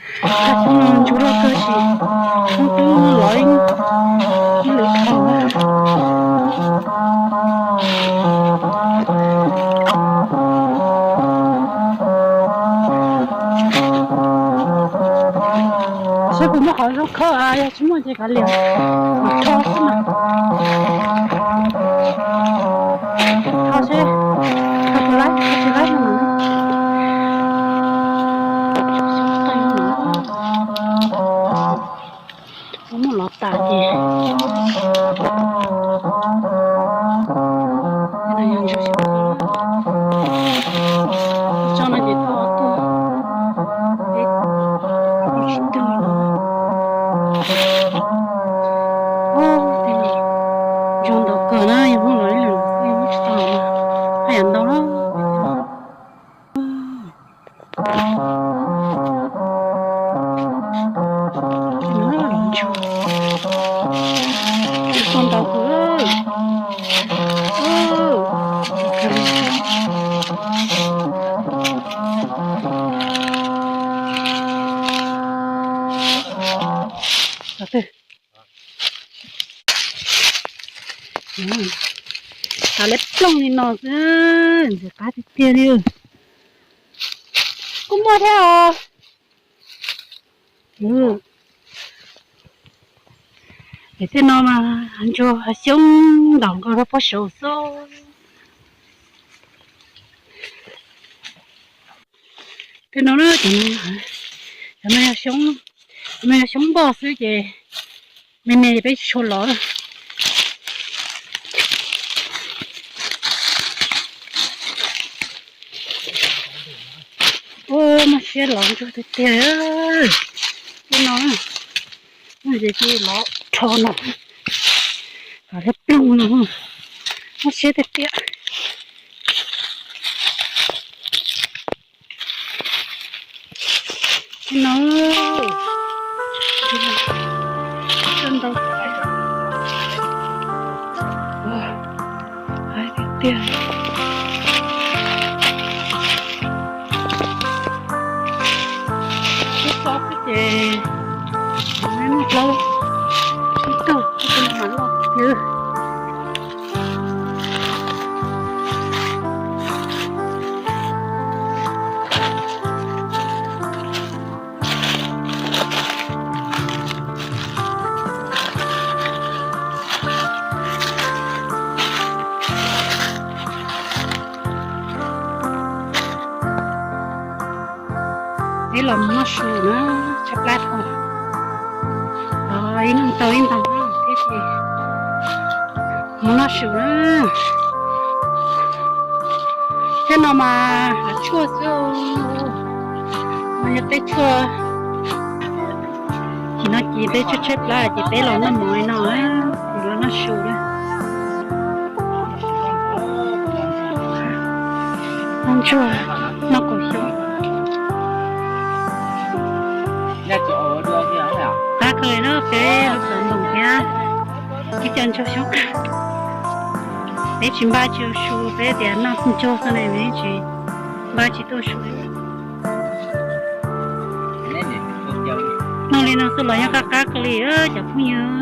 Ntsuag loj kawg sis, hnub twb lov ib lwm dhau na. Saib puas muaj qhov zaub khawb, yog tsis muaj ces kav liam, mas rho xwb na. Rho seb, rho puas laib, rho tsis laib no mas. Muaj lov tas ces, no yog ntsuag xyoob, tso no ces tau ob tug, peb tug, tsis tug no. Tej no ntsuag ntau kawg na, yog muaj lov ib leeg xwb muab tsis tau no, haj yam ntau na. Ntsuag, ntsuag ntau kawg. Tav leb ploog li no xwb, ntxim qab tiag tiag li. Kuj muaj thiab os. Ces tej no mas ntsuag xyoob ntaus nkaus rau pob saud xwb. Tej no na, cov no yog xyoob, cov no yog xyoob npoj xwb ces me me ces peb tsis tshua lov. Ua, muaj siab lov ntsuag tiag tiag. Tej no, no ces cia lov rho no, kom leb ploog no, muaj siab tiag tiag. Tej no, ntau, tiag tiag. Ib tsob xwb ces muaj plaub tsib tug, mas loj tiag. Peb los mus noj su na, tshaib plab dhau. Ib hnub tau ib nta thiab ces mus noj su na. Thiab no mas hav tshuaj xwb, no yog peb tshuaj. Ces no ces peb tshaib tshaib plab ces peb los noj mov no, ces los noj su na. Noj ntsuag, noj kaus xyoob. Qab kawg li na, peb los xav ntoos thiab ib co ntsuag xyoob. Peb tsis npaj tsis ua su, peb tias noj ntsuag xwb ne, peb tsis npaj tsis tuaj su. Noj li no xwb los yeej qab qab kawg li cov phooj ywg.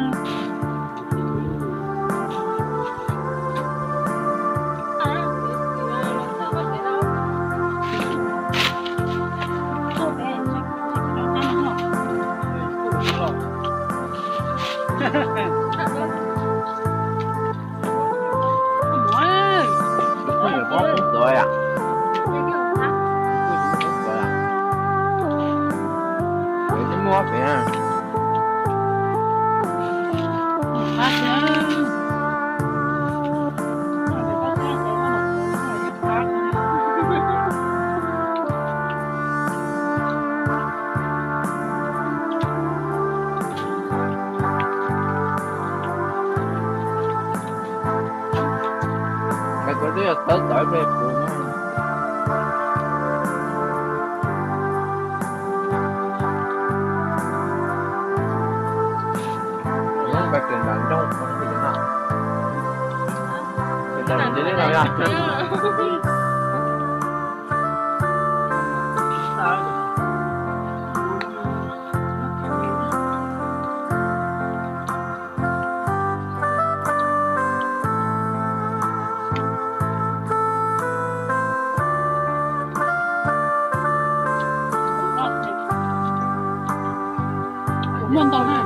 Nkawd twb yog tawb tawv ple kuv. Muaj ntau na.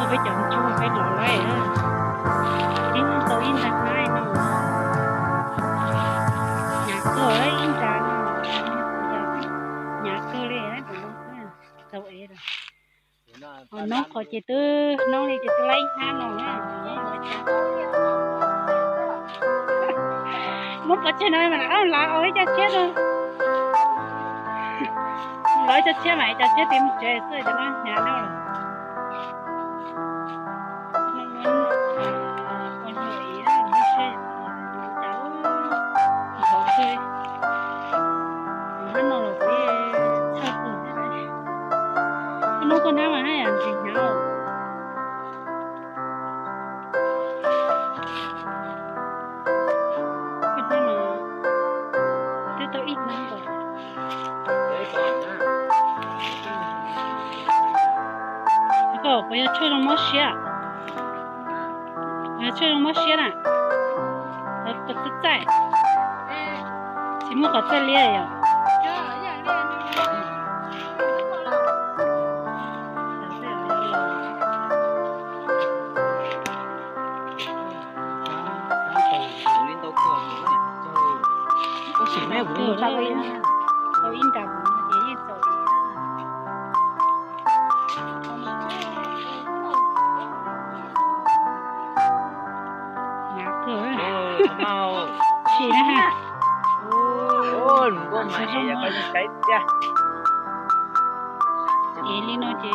Peb cov ntsuag peb los lawm, ib tau ib nta hnab no, hnyav kawg ib nta no, hnyav kawg li. Tau ev lawm. Hnub qhov ces twb hnub li ces twb laib hnab no na. Muab pov tseg no mas lawv ib co tshiab no, lawv ib co tshiab mas ib co tshiab tim mus tsev xwb cov no hnyav no lawm. Hnub no los kuv txhawj kawg thiab. Hnub koj hnab mas haj yam ntxim hnyav. Koj hnab mas twb tau ib hnab nkaus. Koj puas yog tshuaj zoo mob siab? Puas yog tshuaj zoo mob siab na? Qhov txaij txaij, tsis muaj qhov txaij liab yom? Tau ib nta kuv no ces yeej txaus. Sim na ha. Ev li no ces,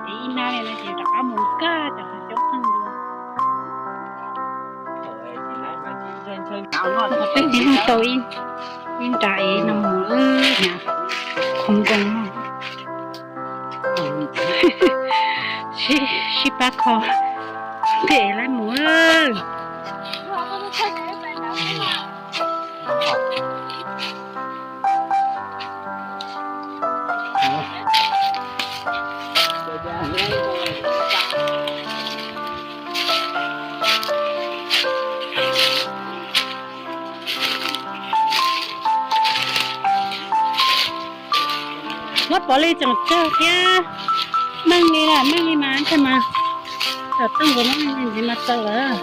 ev ib hnab li no ces rov qab mus kag cov qhov coob kawg nkaus. Tau ib nra ev no mus, hnyav khoov nkoos no. Sib pab kho, peb ev lawm mus. Muab pov li tseem tsawg thiab. Meej li, meej li mas ntshai mas, tom toj nkaus muab me ntsis mas txaus lawm.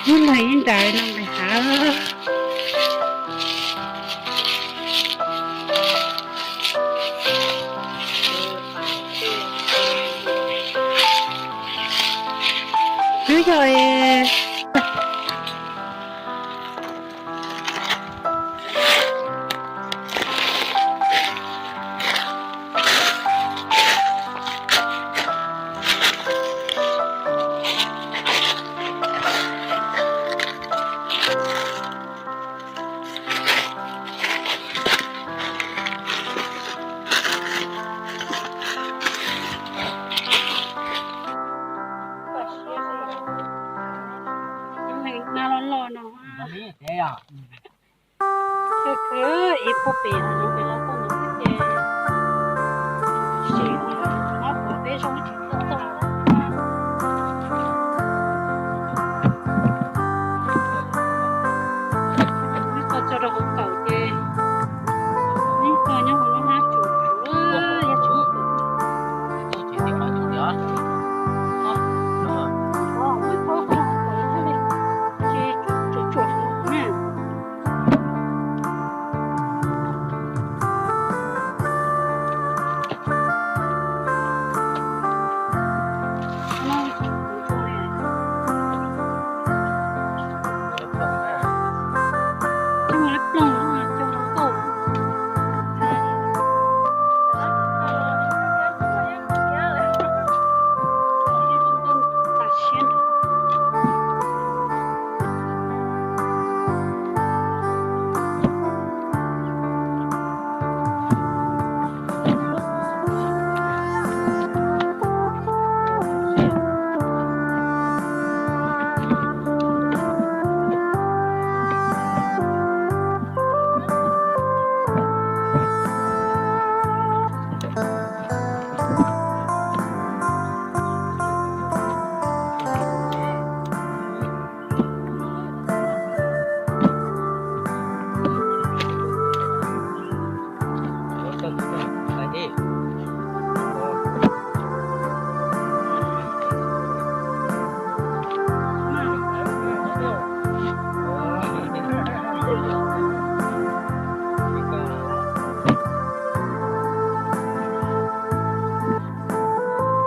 Hnub no ib nra no nqis hav. Twb yog Ib puag pem no pem los txog no xwb ces sim no pom peb zoo tsis txawj txog. Tso rau hauv kaum ces Ploog cov nkauj.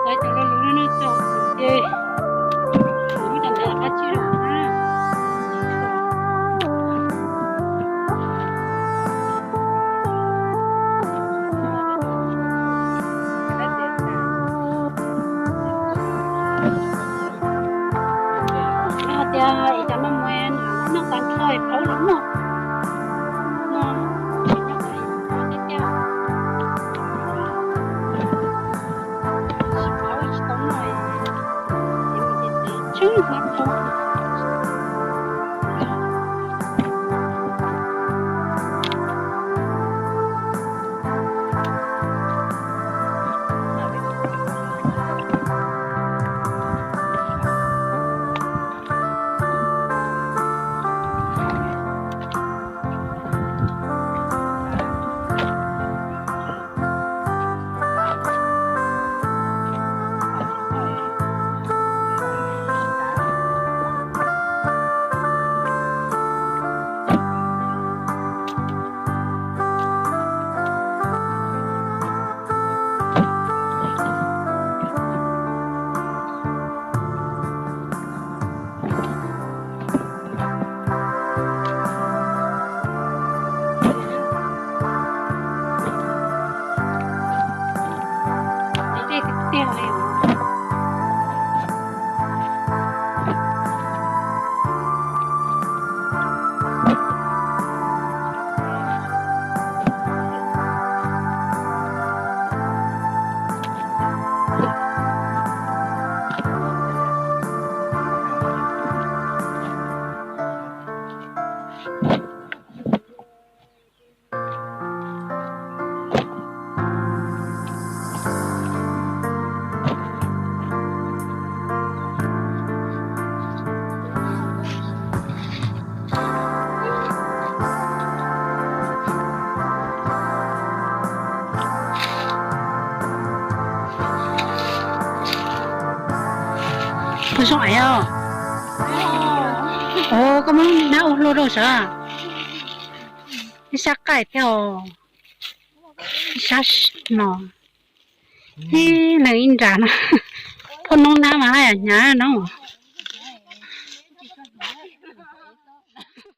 Tais cov lo lus no no tso ces kuv muab cov ntawd qab tsij rau na. Hais tias ib cov no mus noj tag nrho plaub los noj no, noj tag nrho tiag tiag. Tsis plaub tsis tau noj, ces mus ces tsev tsheb hnab plaub. Koj zoo ais os. Koj muab dab ua hlua rau sav. Ib sab qaij thiab os. Ib sab no. Ib leeg ib nra no. Phoj noob nab mas haj yam hnyav no.